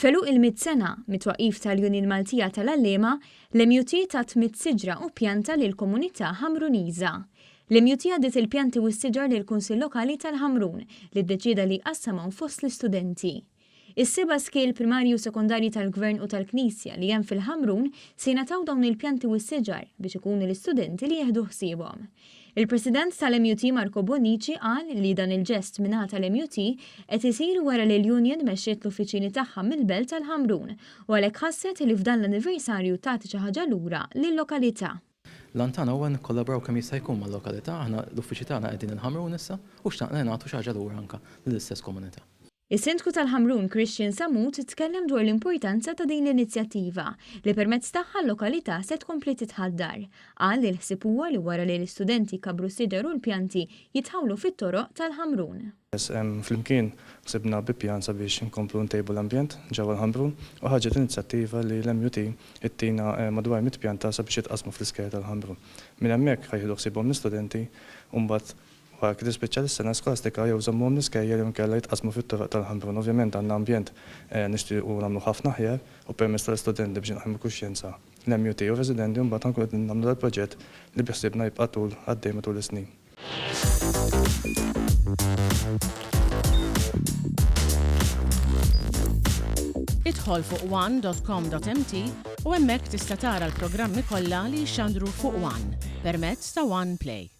F'għeluq il-mitt sena mit-twaqqif tal-Union Maltija tal-Għalliema, l-MUT tat mitt siġra u pjanta lill-komunità Ħamruniża. L-MUT għaddiet il-pjanti u s-siġar lill-Kunsill Lokali tal-Ħamrun li ddeċieda li jqassamhom fost l-istudenti. Is-seba' skejjel primarji u sekondarji tal-Gvern u tal-Knisja li hemm fil-Ħamrun se jingħataw dawn il-pjanti u s-siġar biex ikunu l-istudenti li jieħdu ħsiebhom. Il-President tal-MUT Marco Bonnici qal li dan il-ġest min-naħa tal-MUT qed isir wara li l-union mexxiet l-uffiċini tagħha mill-belt tal-Ħamrun u għalhekk ħasset li f'dan l-anniversarju tagħti xi ħaġa lura lil-lokalità. L-għan tagħna huwa nikkollaboraw kemm jista' jkun mal-lokalità, aħna l-uffiċċji tagħna qegħdin il-Ħamrun issa u xtaqna li nagħtu xi ħaġa lura anke lill-istess komunità. Is-Sindku tal-Ħamrun Christian Sammut tkellem dwar l-importanza ta' din l-inizjattiva li permezz tagħha l-lokalità se tkompli titħaddar. Qal li l-ħsieb huwa li wara li l-istudenti jkabbru s-siġar u l-pjanti jitħawlu fit-toroq tal-Ħamrun. Flimkien ħsibna bi pjan sabiex inkomplu ntejbu l-ambjent ġewwa l-Ħamrun u ħarġet inizjattiva li l-MUT ittina madwar mitt pjanta sabiex jitqassmu fl-iskejjel tal-Ħamrun. Minn hemmhekk ħa jieħdu ħsiebhom l-istudenti u mbagħad Wara kif tispiċċa l-sena skolastika jew żommuhom l-iskejjel jew inkella jitqassmu fit-toroq tal-Ħamrun. Ovvjament għandna ambjent nixtiequ nagħmluh ħafna aħjar u permezz tal-istudenti biex inqajmu kuxjenza, l-MUT u r-residenti u mbagħad ħa nkunu qegħdin nagħmlu dal-proġett li bi ħsiebna jibqa' tul għaddej matul is-snin. Idħol fuq one dot com dot mt u hemmhekk tista' tara l-programmi kollha li jixxandru fuq one permezz ta' One Play.